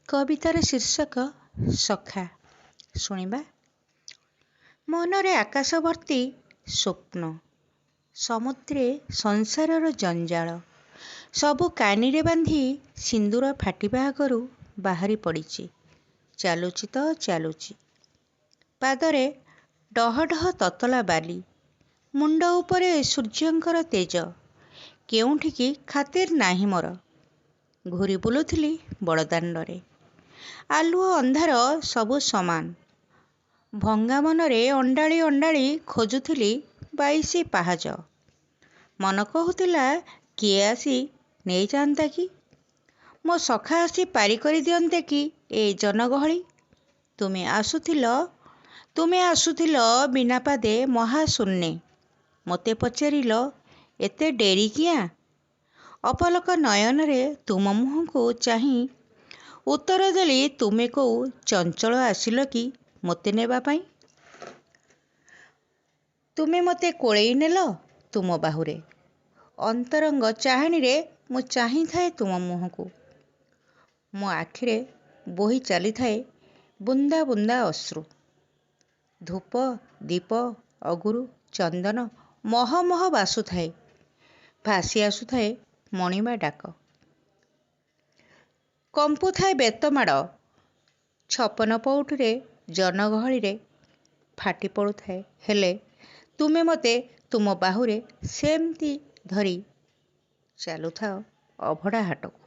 କବିତାର ଶୀର୍ଷକ ସଖା। ଶୁଣିବା। ମନରେ ଆକାଶ ଭର୍ତ୍ତି ସ୍ୱପ୍ନ, ସମୁଦ୍ରେ ସଂସାରର ଜଞ୍ଜାଳ ସବୁ କାନିରେ ବାନ୍ଧି ସିନ୍ଦୂର ଫାଟିବା ଆଗରୁ ବାହାରି ପଡ଼ିଛି। ଚାଲୁଛି ତ ଚାଲୁଛି। ପାଦରେ ଡହ ଡହ ତତଲା ବାଲି, ମୁଣ୍ଡ ଉପରେ ସୂର୍ଯ୍ୟଙ୍କର ତେଜ। କେଉଁଠିକି ଖାତିର ନାହିଁ ମୋର। ଘୂରି ବୁଲୁଥିଲି ବଡ଼ଦାଣ୍ଡରେ। ଆଲୁଅ ଅନ୍ଧାର ସବୁ ସମାନ। ଭଙ୍ଗା ମନରେ ଅଣ୍ଡାଳି ଅଣ୍ଡାଳି ଖୋଜୁଥିଲି 22 ପାହାଚ। ମନ କହୁଥିଲା, କିଏ ଆସି ନେଇଯାଆନ୍ତା କି? ମୋ ସଖା ଆସି ପାରି କରିଦିଅନ୍ତେ କି ଏ ଜନଗହଳି? ତୁମେ ଆସୁଥିଲ, ତୁମେ ଆସୁଥିଲ ବିନା ପାଦେ ମହାଶୂନ୍ୟେ। ମୋତେ ପଚାରିଲ, ଏତେ ଡେରି କିଆଁ? ଅପଲକ ନୟନରେ ତୁମ ମୁହଁକୁ ଚାହିଁ ଉତ୍ତର ଦେଲି, ତୁମେ କୋଉ ଚଞ୍ଚଳ ଆସିଲ କି ମୋତେ ନେବା ପାଇଁ? ତୁମେ ମୋତେ କୋଳେଇ ନେଲ ତୁମ ବାହୁରେ। ଅନ୍ତରଙ୍ଗ ଚାହାଣୀରେ ମୁଁ ଚାହିଁଥାଏ ତୁମ ମୁହଁକୁ। ମୋ ଆଖିରେ ବୋହି ଚାଲିଥାଏ ବୁନ୍ଦା ବୁନ୍ଦା ଅଶ୍ରୁ। ଧୂପ, ଦୀପ, ଅଗୁରୁ, ଚନ୍ଦନ ମହ ମହ ବାସୁଥାଏ। ଭାସି ଆସୁଥାଏ ମଣିମା ଡାକ। କମ୍ପୁଥାଏ ବେତମାଡ଼। 56 ପଉଟିରେ ଜନଗହଳିରେ ଫାଟି ପଡ଼ୁଥାଏ। ହେଲେ ତୁମେ ମୋତେ ତୁମ ବାହୁରେ ସେମିତି ଧରି ଚାଲୁଥାଅ ଅଭଡ଼ା ହାଟକୁ।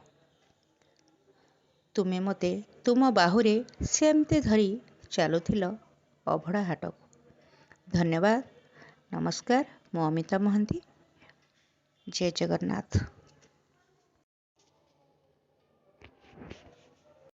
ତୁମେ ମୋତେ ତୁମ ବାହୁରେ ସେମିତି ଧରି ଚାଲୁଥିଲ ଅଭଡ଼ା ହାଟକୁ। ଧନ୍ୟବାଦ, ନମସ୍କାର। ମୁଁ ଅମିତା ମହାନ୍ତି। ଜୟ ଜଗନ୍ନାଥ।